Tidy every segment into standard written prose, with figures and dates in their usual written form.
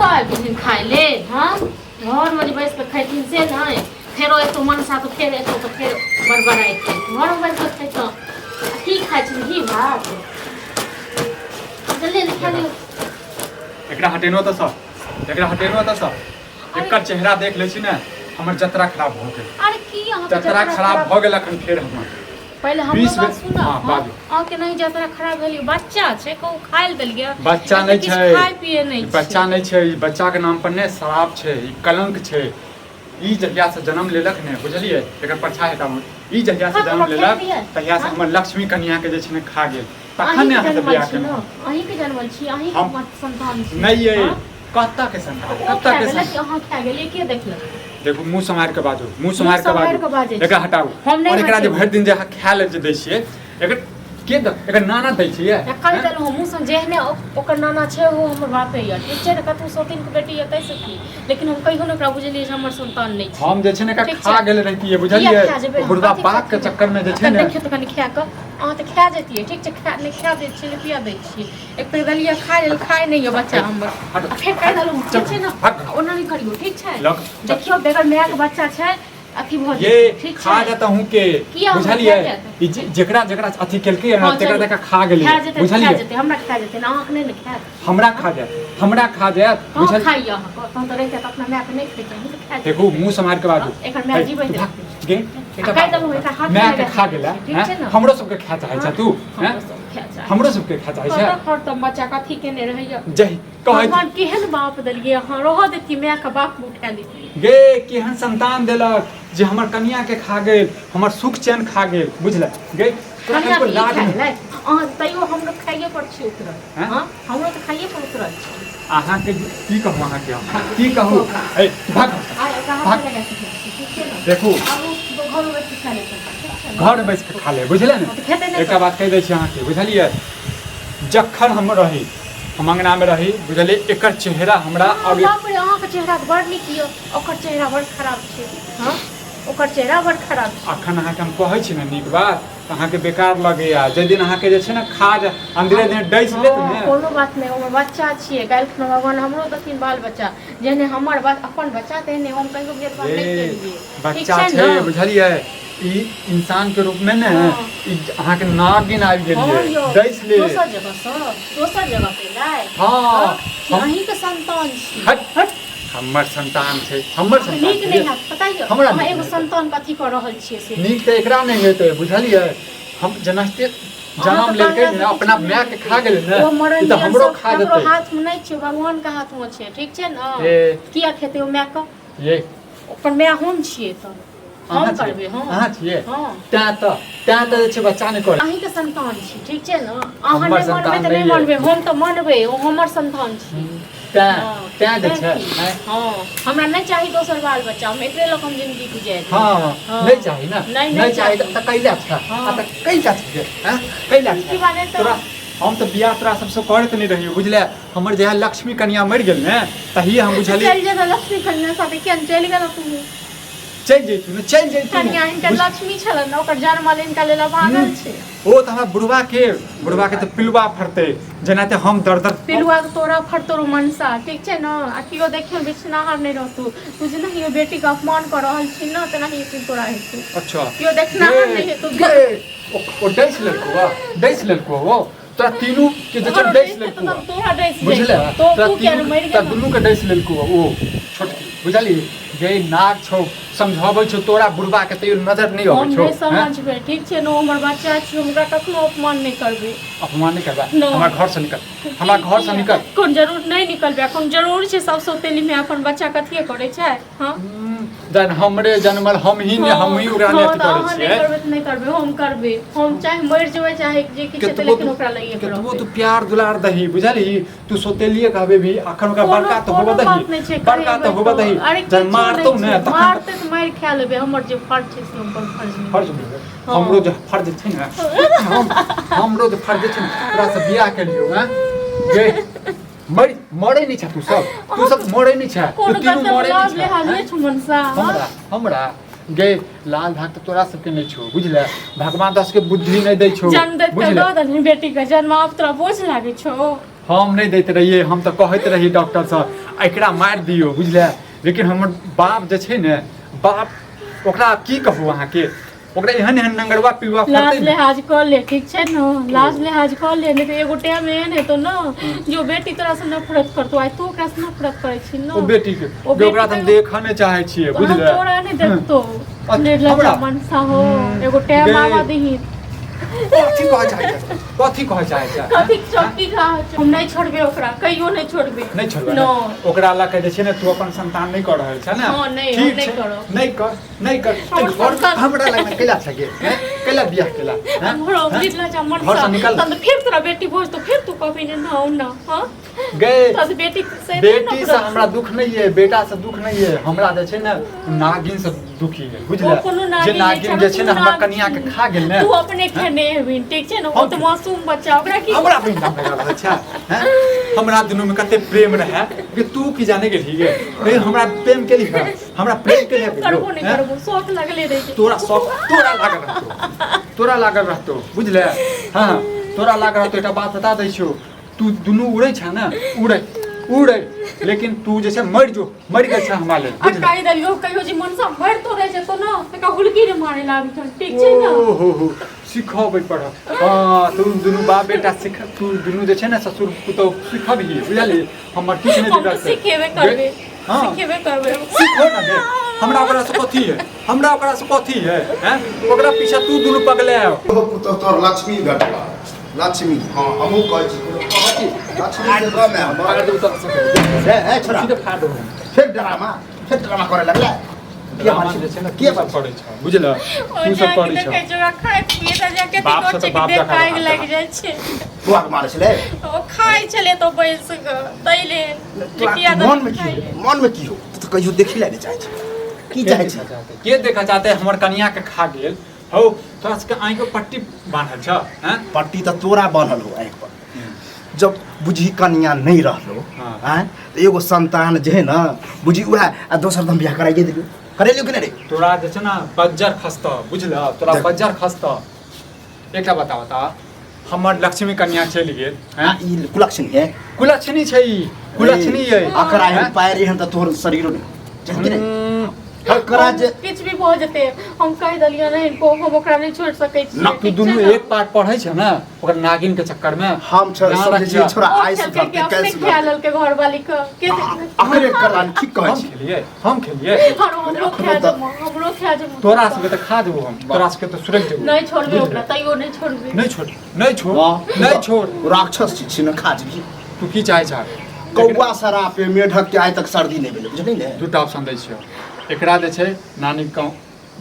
एतऽ आबि गेलखिन खाय लेल। हँ, घरमे जे बैस कऽ खैथिन से नहि, फेरो एतौ मनसा तऽ फेर एतौ तऽ फेर बड़बड़ाइते। घरमे बैस कऽ खैतौ। आ की खाइ छी, घी भात? जल्दी जल्दी खा लियौ। एकरा हटेनो तऽ सब, एकरा हटेनो तऽ सब। एकर चेहरा देख लै छी ने, हमर जतरा खराब भऽ गेल। अरे की अहाँके जतरा खराब भऽ गेल अखन फेर हमर। पहिले हमरो 20 बात बेर- सुनऽ। हाँ, हाँ, बाजू। अहाँके नहि जतरा खराब भेल? यौ, बच्चा छै, कहू खाय लए देलियै? बच्चा एते नहि किछु छै। खाय पिए नहि ई बच्चा नहि छै। ई बच्चा के नाम पर ने शराब छै, ई कलंक छै। ई जहिया से जन्म लेलक ने, बुझलियै, एकर परछाई हटाबू। ई जहिया से हाँ, जन्म हमरा लेलक खेत यऽ। तहिया से हाँ। हमर लक्ष्मी कन्या के जे छै ने खा गेल। तखन अहींके ने अहाँ से जनमल बियाह छी ने? केलहुँ। अहींके जनमल छी, अहींके संतान छी। नहि ये। हाँ? कत्ता के संतान? ओ कत्ता खा के गेलै कि संतान? अहाँ खा गेलियै? के देखलक? देखू, मुंह सम्हारि के बाजू, मुंह सम्हारि के सम्हारि के बाजू। बाजै छी। एकरा हटाउ। हम नहि और एकरा जे हटेबै। भरि दिन जे अहाँ खाय लए जे दै छियै, एकर के द एकर नाना दै छियै? कहि हैं? देलहुँ मुँह सँ, जेहने ओकर नाना छै ओ हमर बापे यऽ, ठीक छै ने? कतहु सौतीनके बेटी यऽ ताहिसँ की, लेकिन हम कहियो नहि ओकरा बुझलियै जे हमर संतान नहि छै। हम जे छै ने एकरा ठीक खा छै। गेल रहितियै, किया बुझलियै? खा जेबै? ओ बुढ़बा कथी बाप के खाथिन? चक्कर में जे छै एखन ने देखियौ तऽ कनि खा कऽ अहाँ तऽ खा जैतियै। ठीक छै, खा नहि खा दै छियै, नहि पिया दै छियै। एक तऽ देलियै खाय लेल, खाय नहि यऽ बच्चा हमर। आ फेर कहि देलहुँ, ठीक छै ने? ओना नहि करियौ, ठीक छै? देखियौ, बगैर मायके बच्चा छै, अथी भऽ ये जेतै, ठीक खा छै? जेता हूँ के। किया हमरा बुझलियै? खा जायत? ई जेकरा जेकरा अथी केलकै ने, हाँ, तेकरा चलू। तेकरा खा गेलै। खा जेतै, खा बुझलियै? जेतै, हमरा खा जेतै ने, अहाँके नहि ने खायत। हमरा खा जायत, हमरा खा जायत। कहाँ बुझल खाइए अहाँके? तहन तऽ रहिते तऽ अपना मायके नहि खैतै, अहीं तऽ खा जेतै। देखू, मुंह सम्हारि के बाजू। एकर माय है, जीबैत तू भाग, रहतै। गे, एकटा आ कहि बात देलहुँ, एकरा हाथ माय नहि के लगा खा गेलै, ठीक हैं? छै ने? हमरो सबके खा चाहै छै तू? हैं? हमरो सब खा चाहै। हमरो सबके खा चाहै छै। कतऽ खरतम बच्चा कथी केने रहैया? जही कहै। भगवान केहन बाप देलियै अहाँ, रहऽ देतियै मायके, बाप उठा लेतियै। गे, केहन संतान देलक जे हमर कनिया के खा गेल, हमर सुख चैन खा गेल, बुझल गे? तोरा कनिया कनिको के ई लाज खा नहि? गेलै अहाँ, तैयो हमरो खाइए पर छी उतरल। हैं? हँ, हमरो तऽ खाइए पर उतरल छी। अहाँके की कहू, अहाँके हम की कहू? ए, भाग। आइ ओकरा हाथ भाग। लगा सकै छी, ठीक छै ने? देखू। आब ओ घरमे बैठ कऽ खा लेतै, ठीक छै ने? घर बैस कऽ खा ले, बुझलियै ने? हँ, तऽ खेतै नहि। एकटा बात कहि दै छी अहाँके, बुझलियै? जखन हम रही, हम अङ्गनामे रही, बुझलियै, एकर चेहरा हमरा हँ, और बाप रे, अहाँके चेहरा तऽ बड़ नीक यऽ, ओकर चेहरा बड़ खराब छै। हँ, ओकर चेहरा बड़ खराब छै। अखन अहाँके हम कहै छी ने नीक बात तऽ अहाँके बेकार लगैया। जाहि दिन अहाँके जे छै ने खाज अन्दरे दिन डसि लेत हँ, ने। कोनो बात नहि, हमर बच्चा छियै। काल्हि खुना भगवान हमरो देथिन बाल बच्चा, जेहने हमर अपन बच्चा तेहने हम कहियो भेदभाव नहि ए, केलियै, ठीक बच्चा छै छै ने? बुझलियै, ई इंसान के रूप में ने ई अहाँके नागिन आबि हँ गेलियै, यौ, डसि ले। दोसर जगहसँ, दोसर जगह से एलै। हँ, कि अहीँके संतान छी? हट हट, हमर संतान छै, हमर संतान नीक छै। नहि हैत, पता यऽ? हमरा अहाँ नीक एगो नहि। संतान कथी कऽ रहल छियै से? नीक तऽ एकरा नहि हेतै, बुझलियै? हम जेनाहिते अहाँ जन्म तऽ लेलकै कांग्रेस ने, अपना किछु माय के खा गेलै ने, ओ मरण ई तऽ नियन हमरो सब खा ककरो जेतै। हाथमे नहि छै, भगवानके हाथमे छै, ठीक छै ने? ए। किया खेतै ओ मायके? ये। ओकर माय हम छियै, तऽ हम अहाँ छियै? करबै। हँ। अहाँ छियै? हँ। तें तऽ जे छै बच्चा नहि करै। अहीँके संतान छी, ठीक छै ने? अहाँ हमर नहि मानबै संतान तऽ नहि नहि मानबै, हम तऽ मानबै, ओ हमर संतान छी। तें हँ, तें जे तें छै की? आँय? हँ, हमरा नहि चाही दोसर बाल बच्चा, हम एकरे लऽ कऽ हम जिंदगी गुजारि लेब। हँ। हँ। नहि चाही ने? नहि, नहि नहि चाही। चाही। तऽ कैला छै? हँ। आ तऽ कैला छै गे, आँय? कैला की छै? बात है तऽ? तोरा हम तऽ बियाह तोरा सबसँ करैत नहि रहियै, बुझले? हमर जहिया लक्ष्मी कनिया मरि गेल ने, तहिये हम बुझलियै। चलि जेतै लक्ष्मी कन्या साथे, किया नहि चलि गेल तू? चलि जैतू ने, चलि जैतू। कनिया हिनकर लक्ष्मी छलनि ने, ओकर जन्मल हिनका लेल अभागल छै। ओ तऽ हमरा बुढ़वा के तऽ पिलुआ फड़तै, जेनाते हम दर दर पिलुआ के तोरा फड़तो रो मनसा, ठीक छै ने? आ केओ देखियो बिछनाहर नहि रहतौ। तू जेनाहि बेटी के अपमान कऽ रहल छी ने, तेनाही एक दिन तोरा हेतौ। अच्छा। केओ देखनाहर नहि हेतौ। गे, ओ डसि लेलको, वा डसि लेलको। ओ तोरा तीनू के जे छै डसि लेलको। तब तोरा डसि बुझले? जेतौ तो तोरा तू किया तीनू मरि तोरा गेल? दुनू के डसि लेलको ओ छोटकी, बुझली? गे नाग छौ, समझाबै छौ तोरा बुढ़बा के, तैयो नजर नहि हम अबै छौ। नहि हैं? समझबै, ठीक छै ने? ओ हमर बच्चा छी, हम ओकरा कखनो अपमान नहि करबै। अपमान नहि करबै? No. हमरा घर से निकल, हमरा घर से निकल। कोन जरूर नहि निकलबै? कोन जरूर छै? सब सौतेली में अपन बच्चा कथिए करै छै? हँ। जहन हमरे जनमल हम ही ने, हम ही ओकरा नहि हँ, अथी तऽ करै अहाँ नहि छियै। करबै तऽ नहि करबै, हम करबै। हम चाहे मरि जेबै, चाहे जे किछु हेतै, केतबो लेकिन तू ओकरा लइए के केतबो रहबै। तू प्यार दुलार दही, बुझलही? तू सौतेलिए कहबे भी, अखन ओकरा कोनो बड़का तऽ होबऽ कोनो दही। बात नहि छै, बड़का तऽ कहेबै होबऽ दही। अरे जहन किछु मारतौ नहि ने छै। तखन मारतै तऽ मारि खा लेबै, हमर जे फर्ज छै से हम अपन फर्ज निभेबै। फर्ज निभेबै। हँ। हमरो जे फर्ज छै ने, हम हमरो जे फर्ज छै ने, तोरा से बियाह केलियौ। हैं गे, मरि मरै नहि छै तू सब, तू सब मरै नहि छै तू कोनो तीनू गलत मरै लाज नहि छै। लिहाज हैं? नहि छौ मनसा? हमरा हमरा गे लाल भाग तऽ तोरा सबके नहि छौ, बुझले? भगवान तोरा सबके बुद्धि नहि दै छौ। जन्म दैत बुझले? दऽ देलही बेटी के जन्म, आब तोरा बोझ लागै छौ। हम नहि दैत रहियै, हम तऽ कहैत रहियै डॉक्टरसँ, आ एकरा मारि दियौ बुझले। लेकिन हमर बाप जे छै ने, बाप ओकरा की कहू अहाँके, ओकरा एहन एहन नंगरवा पिलुआ लाज फड़तै ने। लिहाज कऽ ले, ठीक छै ने? लाज लिहाज कऽ ले, नहीं तऽ एगो टाइम एहन हेतौ ने जो बेटी तोरा से नफरत करतौ। आइ तू ओकरा से नफरत करै छी ने। ओ बेटी के ओ जे ओकरा बेटी तऽ हम के- देखऽ नहि चाहै छियै बुझले। तोरा नहि देखतौ। निर्लज्ज हमरा? मनसा हो, एगो टाइम गे। आवा दही। कथी कहै चाहै छै, कथी कहै चाहै छै? कथी चौकी खा, हम नहि छोड़बै ओकरा, कहियो नहि छोड़बै। नहि छोड़बै? नो। ने? ओकरा लऽ के जे छै ने तू अपन संतान नहि कऽ रहल छै ने? हँ, नहि, हम ठीक नहि छै, करब। नहि कर, नहि कर। हमर घर संतान- हमरा लग कैला छै गे, हैं? कैला बियाह केला, हैं? हमरो हैं? निर्लज्ज घर मनसा। से निकल। तहन तऽ फेर तोरा बेटी भोज तो फेर तू कहबी ने ना ना। हाँ गे तोरा बेटी से बेटी से हमरा दुख नहीं है, बेटा से दुख नहीं है, हमरा जे छै ने नागिन से दुखी है बुझले। ओ कोनो जे नागिन नागिन नहि जे छै ने तू हमरा नागिन कनिया के खा गेल ने। तू अपने खेने हेबी, ठीक छै ने? ओ तऽ मासूम बच्चा, ओकरा की? हमरा भी नाम लगा रहल छै, हैं? हमरा दुनू में कते प्रेम रहे कि तू की जाने गेली गे। ए, हमरा प्रेम के लिए, हमरा प्रेम के लिए करबो नहि हैं? करबो, शौक लगले रहै छै। तोरा शौक तोरा लागल रहतो, तोरा लागल रहतो बुझले। हाँ तोरा लागल रहतो। एकटा बात बता दै छियौ, तू दुनू उड़ै छै ने, उड़ै उड़ै, लेकिन तू जे छै मरि जो, मरि गेल छै हमरा लेल आ बुझले। कहि देलियौ कहियो जे मनसा मरि तो रहै छै तो ने तका हुलकी रे मारे लागी छौ, ठीक छै ने? ओ हो हो, सिखबै पढ़। हाँ तू दुनू बाप बेटा सिख, तू दुनू जे छै ने ससुर पुतहु सिखबही बुझलिही। हमर किछु नहि हम तऽ बिगड़तै। सिखेबे करबै। हाँ। सिखेबे करबै। सीखो ना गे, हमरा ओकरा से कथी है, हमरा ओकरा से कथी है, हैं? ओकरा पीछे तू दुनू पगले है। ओ पुतहु तोहर लक्ष्मी भेटला, लक्ष्मी। हाँ हमहूँ कहै छी, कहै छी लक्ष्मी के कम है हमर। पकड़ दू तो ए, ए, छोड़ा। सीधे फाड़ देबो। फेर ड्रामा, फेर ड्रामा करे लगला। के ड्रामा बात जे छै ने के तू बात सब करै छ बुझल, ओ तू सब जाके करै छ। देखै छै ओकरा खाइत पियैत आ जाके बाप से देखै तऽ छै कि बाप देह जकाँ आगि रहत। लागि जाइ छै। तोरा के मारै छलै? ओ खाइ छलै तऽ बैस कऽ तै लेल जे तोरा किया मन में दही की खाइ हो? मन में की हो? तू तऽ कहियो देखी ला नहि चाहै छै। की के चाहै देखऽ छै? चाहते? के देखऽ चाहते? हमर कनिया के खा गेल हौ। तोरा सबके आँखि पर पट्टी बान्हल छ, हैं? पट्टी तऽ तोरा बान्हल हो आँखि पर। जब बुझी कनिया नहीं रहलो हाँ। आँय तऽ एगो संतान जे है ना बुझी उएह, आ दोसर तऽ हम बियाह कराइए देलियौ, करेलियौ कि नहि रे? तोरा जे छै ने बज्जर खसतऽ बुझल, तोरा देख। बज्जर खसतऽ। एकटा बता बता, हमर लक्ष्मी कन्या चलि गेल, हैं? आ ई कुलक्षणी है। कुलक्षणी छै ई, कुलक्षणी है। अकरा एहन हैं? पायर एहन तऽ तोहर शरीरो नहि बुझलिही कि नहि? अकरा जे किछु भी भऽ जेतै, हम कहि देलियै ने हिनको, हम ओकरा नहि छोड़ि सकै ना, छियै। तू दुनू एक पार्ट पढ़ै छै ने ओकर नागिन के चक्कर में। हम ध्यान समझै छियै रखियऽ। छोरा ओ आइ खेलकै सुधरतै कि काल्हि अपने सुधरतै। खा लेलकै घरवाली के, के देखलकै? अकरे करान ठीक कहै हम छी। खेलियै, हम खेलियै। हर हमरो खा जेबो, हमरो खा जेबो। तोरा सबके तऽ खा जेबो हम, तोरा सबके तऽ सुरक जेबो। नहि छोड़बै ओकरा, तैयो नहि छोड़बै। नहि छोड़, नहि छोड़, वाह, नहि छोड़। राक्षस छी छी ने, खा जेबही। तू की चाहै छह? कौआ सरापे मेढक के आइ तक सर्दी नहि भेलै बुझली ने। दूटा ऑप्शन दै छियौ, एकरा जे छै नानी गाँव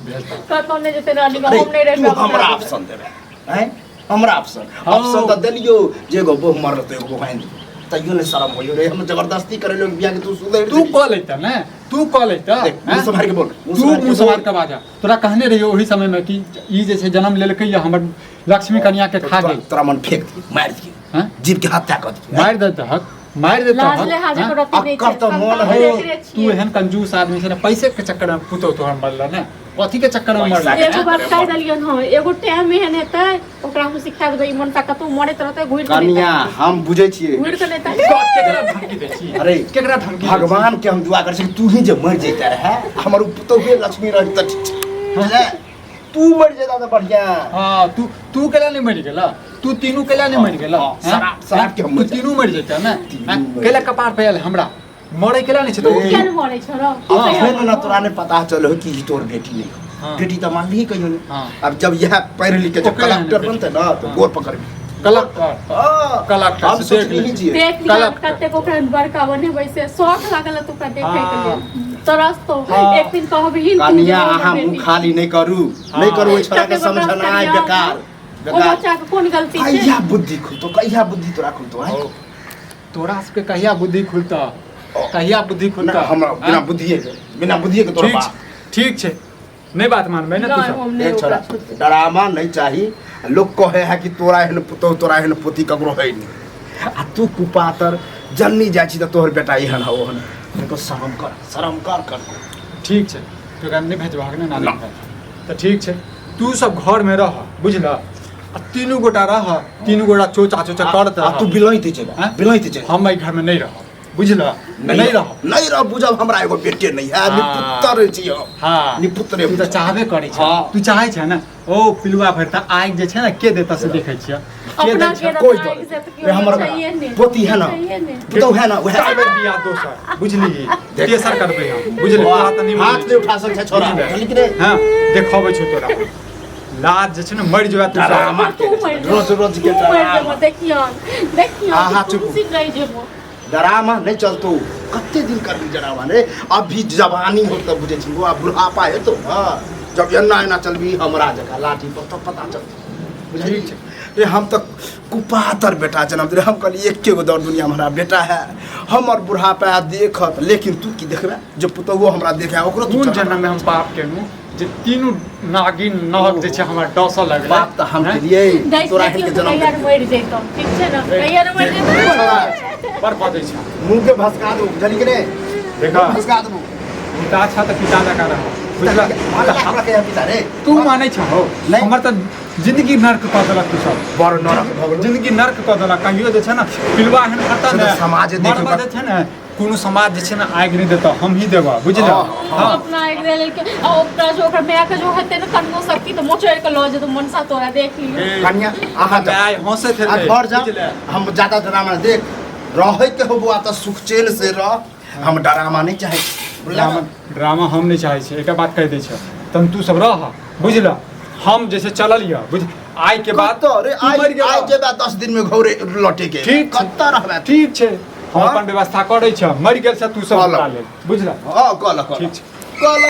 भेज दह। कतौ नहि जेतै नानी गाँव, अरे, हम नहि तू रहबै। हमरा ऑप्शन देबे हैं? हमरा ऑप्शन हौ। ऑप्शन तऽ देलियौ जे एगो बहु मरल तऽ एगो बहु आनि दियौ, तैयो नहि शरम होइयो रे। हम जबरदस्ती करेलियौ बियाह के, तू सुधरि तू देली। कऽ लैता ने, तू कऽ लैता। देख, मुँह हैं? सम्हारि के बोल, मुँह तू सम्हारि के मुँह सम्हारि बोल। के बाजा। तोरा कहने रहियौ ओहि समय में कि ई जे छै जन्म लेलकै या हमर लक्ष्मी कन्या के खा गेल। तोरा मन फेंक दियौ, मारि दियौ, हैं? जीव के हत्या कऽ दियौ। मारि देतहक, मारि देतहक। लाज लिहाज हैं? एको रत्ती नहि अक्कर छै। तऽ मोन संतान है। देखने तू छियै। एहन कंजूस आदमी छै ने, पैसे के चक्कर में पुतोह तोहर मरल ने, कथी के चक्कर में मरल? पैसा के एगो बात कहि देलियन हँ, एगो टाइम एहन हेतै ओकरा हम सिखा देबै। ई मनता कतौ मरैत रहतै घुरि कऽ नहि कनिया ताकतै। हम बुझै छियै। घुरि कऽ नहि ताकतै। केकरा धमकी दै छी? अरे, केकरा धमकी दै छी? भगवान के हम दुआ करै छी कि तू ही जे मरि जैते रहे, हमर उ पुतोहुए लक्ष्मी रही तऽ ठीक छै। बुझले? तू मरि जेता तऽ बढ़िया। हाँ, तू तू केला नहीं मरि गेला? तू तीनू केला नहीं मरि गेला? हाँ, हैं? शराब के हम तू मरि तीनू मरि जेता ने? तीनू हैं? मरि केला जेतै। कपार पे आयल हमरा मरे केला नहीं छै तू तू? किया नहि मरै छौ रौ? तू हाँ, कहिया फेर ने मरबो? तोरा नहि पता चल हो कि ई तोर बेटी नहीं हो। हाँ। बेटी तऽ मानलिही कहियो नहीं। हाँ। अब जब यह पढ़ लिख के जब ओकरे कलेक्टर एहन बनते ना तो हाँ। गोर पकड़बी। कलेक्टर। हाँ, कलेक्टर हम से सोच देख ले। नहीं छियै। देख लिअ कलेक्टर। कतेक ओकरा बड़का बनेबै से शौक लागल हत ओकरा देखै के हाँ। लेल, तरस तो हाँ। एक दिन कहबही तू जे कनिया हमर अहाँ मुँह बेटी। खाली नहि करू, हाँ। नहि करू। ओहि छोड़ा के कतेक ओकरा समझनाइ कनिया- बेकार ओ बेकार। बच्चा के कोन गलती छै? कहिया बुद्धि खुलतो, कहिया बुद्धि तोरा खुलतो है? हौ, तोरा सबके कहिया बुद्धि खुलता, कहिया बुद्धि खुलता? ना, हमरा बिना हाँ? बुद्धिए के, बिना बुद्धिए के तोरा ठीक बाप। छै, ठीक छै, नहीं बात मानबै ने तू नहि सब? हम नहि देख ओकरा छोड़ा, छोड़बै। डरामा नहीं चाही। लोग कहे है कि तोरा एहन पुतोह, तोरा एहन पोती ककरो है नहीं, आ तू कुपातर जननी जाइ छी तऽ तोहर बेटा एहन है ओहन। देखो शरम कर, शरम कर कर। ठीक छै, तो एकरा नहि भेजबाक ने नानी ना। घर? तऽ ठीक छै, तू सब घरमे रह बुझल, आ तीनू गोटा रह, तीनू गोटा चोचा चोचा करत आ रह। तू बिलैत जेबे, हैं? बिलैत जेबे। हम एहि घरमे नहि रहब। बुझल नहीं रह नहीं रह बुझब हमरा एगो बेटे नहीं है हाँ। निपुत्र छी हम हाँ निपुत्रे तू तऽ चाहबे करै छै हाँ। तू चाहै छै ने ओ पिलुआ भरि तऽ आगि जे छै ने के देता से देखै छियै के अपना दै छै के कोई रखा दे। से तो रे हमर चाहिए नहीं पोती है ना। चाहिए नहीं पुतहु है ना वएह करबै बियाह दोसर बुझली तेसर करबै हम बुझली तोरा तऽ नहि हाथ नहीं उठा सकै छै छोरा बुझलियै? बुझली कि नहीं हाँ देखबै छौ तोरा लाज जे छै ने मरि जेबा तू सब। डरामा तू मरि जेबो। रोज रोज के तू मरि डरामा। जेबो देखियो देखियो आहा, तू चुप। खुशी रहि जेबो डरामा नहीं चलतो कते दिन करबी डरामा रे अभी जवानी हो तब बुझे छी आ बुढ़ापा है तो हाँ जब एना एना चलबी हमरा जगह लाठी पर तब पता चलतो बुझली ठीक छै। रे हम तऽ कुपातर बेटा जनम रे हम कहली एके गो दौड़ दुनिया में हमरा बेटा है हमर बुढ़ापा देखत लेकिन तू की देखबे जे पुतहुओ हमरा देखे ओकरो तू कोन चढ़ा। जन्म में हम पाप केलहुँ जे तीनू नागिन नाग जे छै हमरा डसऽ लगलै बाप तऽ हम हैं? केलियै दाइ तोरा एहन देखियो के तू जनम कहिया देलियै। मरि जैतो ठीक छै ने कहिया मरि जैतो बड़ बजै छै मुँह के भसका दू बुझली कि नहीं देखा भसका देबू पिता छा तऽ पिता जकाँ रह बुझलक हमरा के पिता रे तू मानै छ हो नहि। हमर तऽ जिंदगी नर्क कऽ देलक तू सब बड़ नरक भऽ गेलौ जिंदगी नर्क कऽ देलक कहियो जे छै ने पिलुआ एहन फटता से ने तऽ समाजे देखियौ मरबा जे छै ने कोनो समाज जे छै ने आगि नहि देतऽ हम ही देबऽ बुझलह हँ, हँ अपना एक लेल के आ ओकरा जो ओकर माय के जो हेतै ने कनियो शक्ति तऽ मोचड़ि के लऽ जेतौ मनसा तोरा देख लियौ कनिया अहाँ जाउ। माय हँसैत आ हेतै घर जा बुझले हम ज्यादा ड्रामा नहि देख रहै के हो बौआ तऽ सुख चैन से रह हम ड्रामा नहि चाहै छी बुझलह ड्रामा ड्रामा हम नहि चाहै छियै एकटा बात कहि दै छियौ तहन तू सब रह बुझलह हम जे छै चलल यऽ बुझ आइ के बाद कतऽ रे तू आइ मरि गेलह। आइ जेबे 10 दिन में घरे लौटे के ठीक छै। कतऽ रहबे तू? ठीक छै हम हाँ? अपन व्यवस्था करै छियौ मरि गेल छै तू सब कऽ लऽ। उठा ले बुझलह हँ कऽ लऽ कऽ लऽ। ठीक छै कऽ लऽ।